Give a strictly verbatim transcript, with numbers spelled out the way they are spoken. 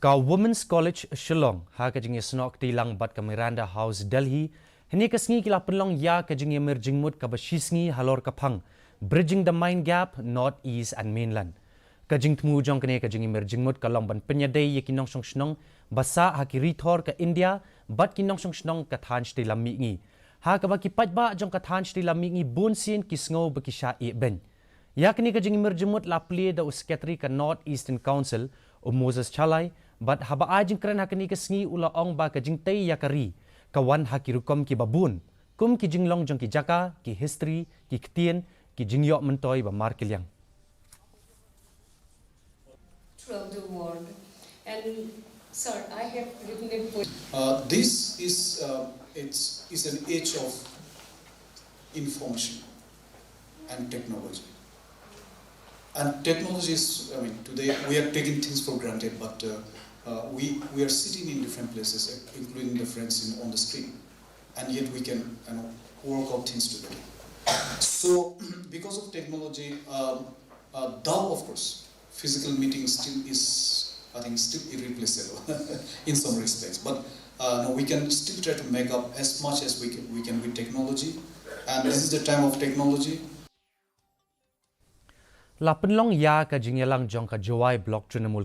Ka Women's College Shillong, ha ka jingïasnoh kti lang bad ka Miranda House Delhi, hynne ka sngi ki la pynlong ïa ka jingïamir jingmut kaba shisngi halor ka phang Bridging the Mind Gap, North East and Mainland. Ka jingthmu jong kane ka jingïamir jingmut ka long ban pynïadei ïa ki nongshong shnong ba sah ha ki ri thor ka India bad ki nongshong shnong ka thaiñ shatei lam mihngi. Ha kaba ki paidbah jong ka thaiñ shatei lam mihngi bun sien ki sngew ba ki shah ïeh beiñ. Ïa kane ka jingïamir jingmut la plie da u Secretary ka North Eastern Council, u Moses Chalai, bad haba ai jingkren ha kane ka sngi u la ong ba ka jingtei ïa ka ri ka wan ha ki rukom kiba bun, kum ki jinglong jong ki jaka, ki history, ki ktien, ki jingïoh myntoi ba markylliang. Throughout the world. And, sir, I have written a poem. Uh, this is uh, it's is an age of information and technology. And technology is, I mean, today we are taking things for granted, but uh, uh, we we are sitting in different places, including the friends in, on the screen, and yet we can, you know, work out things together. So, because of technology, um, uh, though of course physical meeting still is, I think, still irreplaceable in some respects. But uh, no, we can still try to make up as much as we can, we can with technology. And this is the time of technology. La pynlong ïa ka jingïalang jong ka Jowai Block Trinamool